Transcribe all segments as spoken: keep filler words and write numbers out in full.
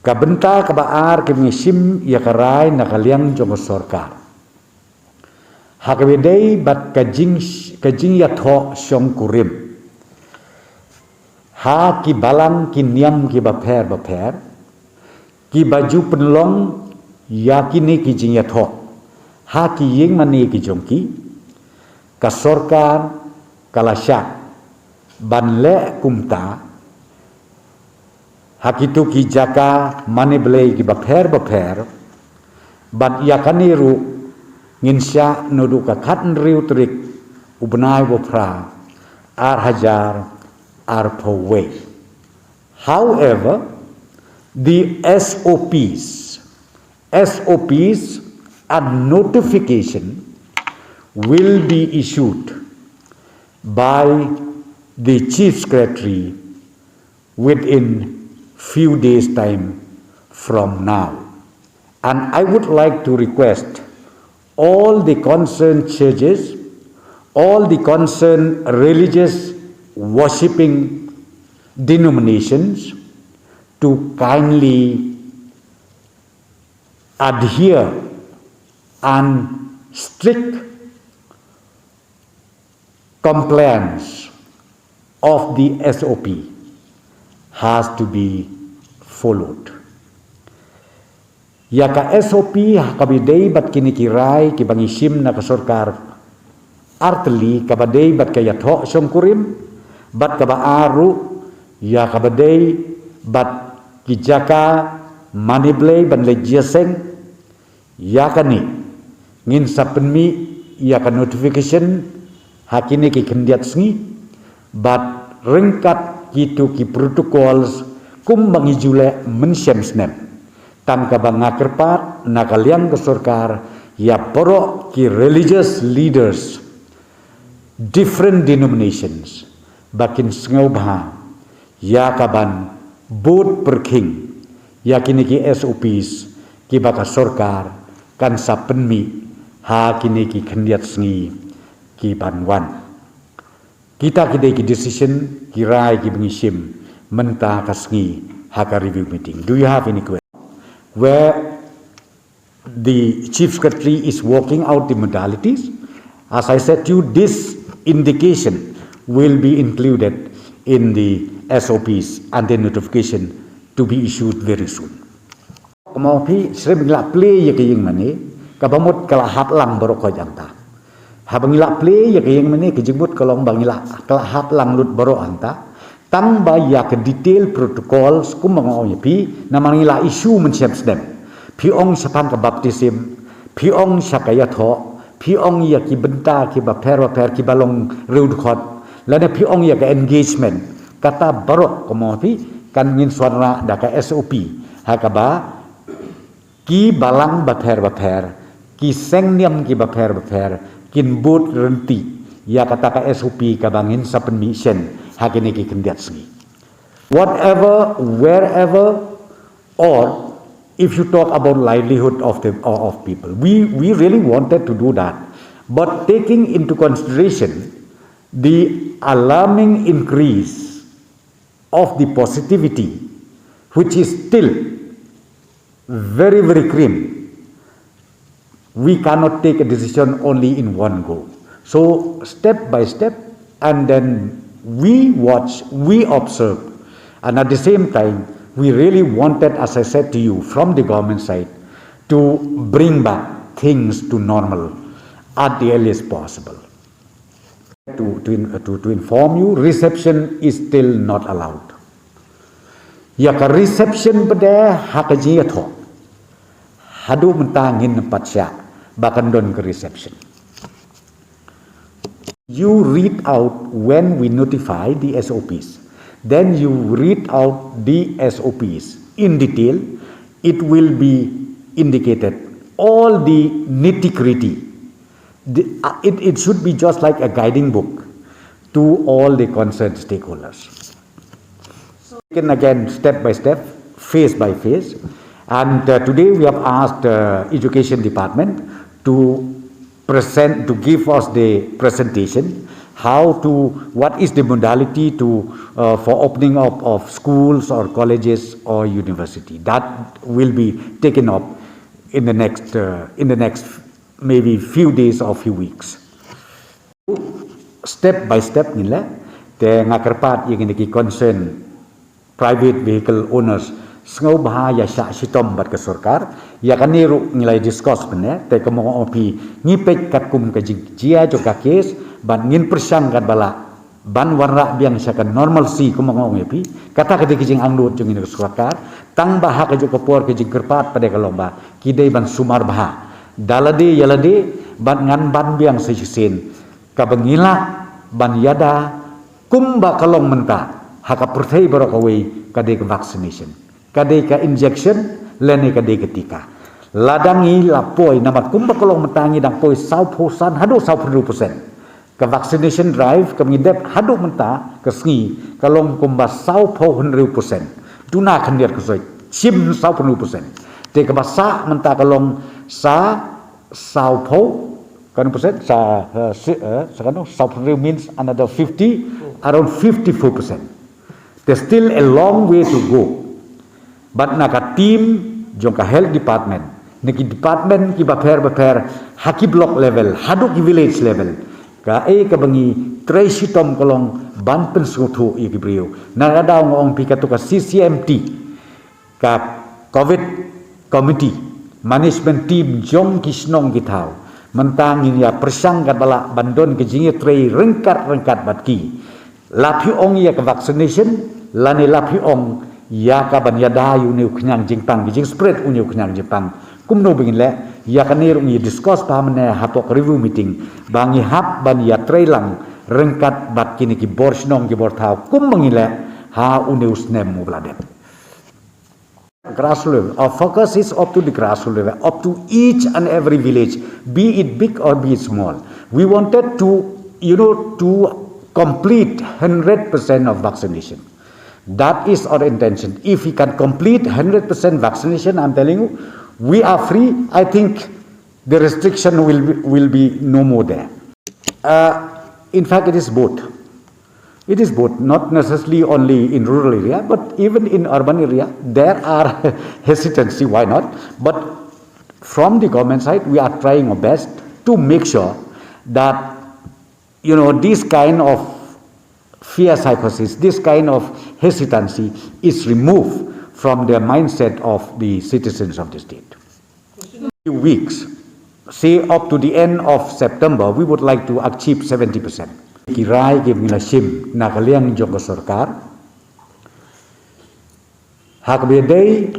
Ka bynta kaba ar kaba ngi shim ïa ka rai na ka liang jong ka sorkar ha kaba dei bad ka jing ka jingïathoh shongkurim ha ki balang ki niam kiba pher bapher kiba ju pynlong ïa kine ki jingïathoh ha ki ïing mane ki jong ki. Ka sorkar ka la shah ban leh kumta ha kito ki jaka mane blei kiba pher bapher. Bad ïa kane ruh ngin shah naduh ka khathynriew tarik u bnai ba phra ar hajar arphew wei. However, the S O Ps, S O Ps and notification will be issued by the Chief Secretary within few days' time from now. And I would like to request all the concerned churches, all the concerned religious worshipping denominations to kindly adhere and strict compliance of the S O P has to be followed. Ïa ka S O P ha kaba dei bad kine ki rai kiba ngi shim na ka sorkar artylli kaba dei bad ka ïathoh shongkurim bad kaba ar ruh ïa kaba dei bad ki jaka mane blei ban leit jia seng. Ïa kane ngin sa pynmih ïa ka notification ha kine ki khyndiat sngi bad ryngkat kito ki protocols kumba ngi ju leh mynshem snem. Tang kaba nga kyrpad na ka liang ka sorkar ïa baroh ki religious leaders, different denominations, ba kin sngewbha ïa ka ban bud pyrkhing ïa kine ki S O Ps kiba ka sorkar kan sa pynmih ha kine ki khyndiat sngi ki ban wan. Kita ki dei ki decision ki rai kiba ngi shim mynta ka sngi ha ka review meeting. Do you have any question? Where the Chief Secretary is working out the modalities. As I said to you, this indication will be included in the S O Ps and the notification to be issued very soon. Kumno phi srem ngi la plie ïa ka ïing mane, kaba mut ka la hap lang baroh ko janta. Haba ngi la plie ïa ka ïing mane, ka jingmut ka long ba ngi la, ka la hap lang lut baroh hangta. Tang ba ïa ka detail protocols kumba nga ong ïa phi, namar ngi la issue mynshem snem. Phi ong shaphang ka baptism, phi ong sha ka ïathoh, phi ong ïa ki bynta kiba pher bapher kiba long riewdkhot, lane phi ong ïa ka engagement. Kata baroh kumno phi kan ngin sa wanrah da ka S O P ha kaba ki balang bapher bapher, ki sengniam kiba pher bapher kin bud ryntih ïa kata ka S O P kaba ngin sa pynmih shen ha kine ki khyndiat sngi. Whatever, wherever, or if you talk about livelihood of the, of people, we, we really wanted to do that. But taking into consideration the alarming increase of the positivity, which is still very, very grim, we cannot take a decision only in one go. So, step by step, and then we watch, we observe, and at the same time, we really wanted, as I said to you, from the government side, to bring back things to normal at the earliest possible. To, to, in- to, to inform you, reception is still not allowed. Ïa ka reception pat de ha ka jingïathoh, haduh mynta ngim pat shah ba kan don ka reception. You read out when we notify the S O Ps. Then you read out the S O Ps in detail. It will be indicated all the nitty gritty. The, uh, it, it should be just like a guiding book to all the concerned stakeholders. So, taken again step by step, phase by phase. And uh, today we have asked uh, education department to present, to give us the presentation How to, what is the modality to, uh, for opening up of schools or colleges or university? That will be taken up in the next, uh, in the next maybe few days or few weeks. Step by step ngin leh, te nga kyrpad ïa kine ki concern private vehicle owners sngewbha ïa shah shitom bad ka sorkar. Ïa kane ruh ngi la discuss mynne, te kumba nga ong ïa phi, ngi peit katkum ka jingjia jong ka case, bad ngin pyrshang katba lah ban wanrah biang sha ka normalcy kumba nga ong ïa phi. Kata ka dei ka jingangnud jong ngi na ka sorkar, tang ba ha kajuh ka por ka jingkyrpad pat ka long ba ki dei ban sumar bha da lade ïa lade, bad ngan ban biang sa shisien kaba ngi lah ban ïada kumba ka long mynta ha ka pyrthei baroh kawei, ka dei ka vaccination, ka dei ka injection lane ka dei ka tika. Lada ngi la poi, namar kumba ka long mynta ngi dang poi sawphew san haduh sawphew hynriew percent. Ka vaccination drive kaba ngi dep haduh mynta ka sngi ka long kumba sawphew hynriew percent. Duna khyndiat ka soi, shim sawphew hynriew percent. Te kaba sah mynta ka long sa sawphew, kan percent, sa, eh, si, eh, sa kan, sawphew hynriew means another fifty, around fifty-four percent. There's still a long way to go. Bad na ka team jong ka health department, na ki department kiba pher ba pher, ha ki block level haduh ki village level, kaei kaba ngi trei shitom ka long ban pynsngewthuh ïa ki briew. Na ka daw nga ong ïa phi, kato ka C C M T, ka covid committee, management team jong ki shnong ki thaw, mynta ngin ïa pyrshang katba lah ban don ka jingïatrei ryngkat ryngkat bad ki. La phi ong ïa ka vaccination lane la phi ong ïa ka ban ïada ïa une u khñiang jingpang, ka jingspread une u khñiang jingpang, kumno ba ngin leh? Ïa kane ruh ngi discuss bha mynne hapoh review meeting, ba ngi hap ban ïatrei lang ryngkat bad kine ki bor shnong ki bor thaw kumba ngin leh ha une u snem uba la dep. Grassroots level. Our focus is up to the grassroots level, up to each and every village, be it big or be it small. We wanted to, you know, to complete hundred percent of vaccination. That is our intention. If we can complete hundred percent vaccination, I'm telling you, we are free. I think the restriction will be, will be no more there. Uh, in fact, it is both. It is both, not necessarily only in rural area, but even in urban area, there are hesitancy, why not? But from the government side, we are trying our best to make sure that, you know, this kind of fear psychosis, this kind of hesitancy is removed from the mindset of the citizens of the state. Few weeks, say up to the end of September, we would like to achieve seventy percent. Ki rai kiba ngi la shim na ka liang jong ka sorkar, ha kaba ïadei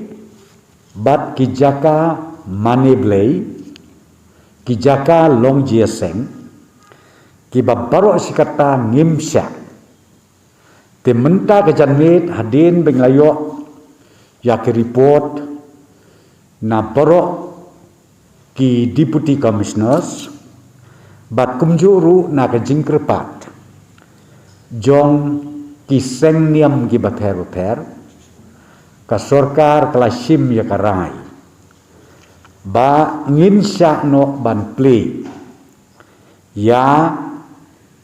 bad ki jaka mane blei, ki jaka long jingïaseng, kiba baroh shi katta ngim shah. Te mynta ka janmiet hadien ba ngi la ïoh ïa ki report na baroh ki deputy commissioners, bad kumjuh ruh na ka jingkyrpad jong ki seng niam kiba pher ba pher, ka sorkar ka la shim ïa ka rai ba ngin shah noh ban plie ïa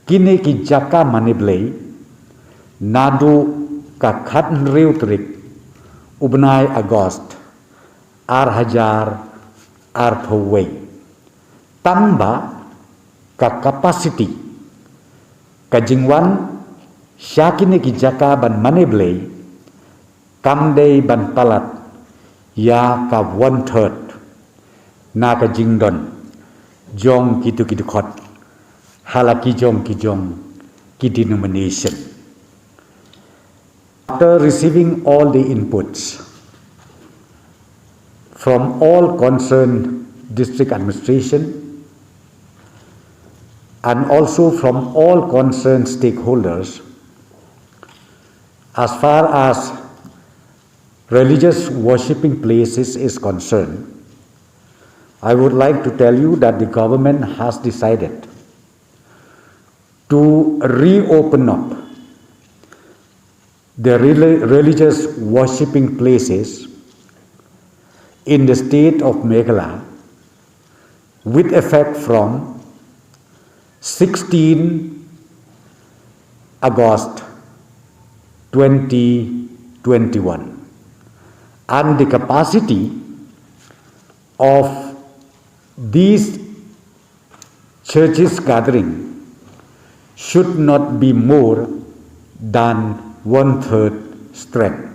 kine ki jaka mane blei naduh ka khathynriew tarik u bnai August ar hajar arphew wei. Tang ba ka capacity, ka jingwan sha kine ki jaka ban mane blei, kam dei ban palat ïa ka one third na ka jingdon jong kito ki dkhot ha la ki jong ki jong ki denomination. After receiving all the inputs from all concerned district administration and also from all concerned stakeholders, as far as religious worshipping places is concerned, I would like to tell you that the government has decided to reopen up the reli-, religious worshipping places in the state of Meghalaya with effect from sixteen August twenty twenty-one, and the capacity of these churches gathering should not be more than one third strength.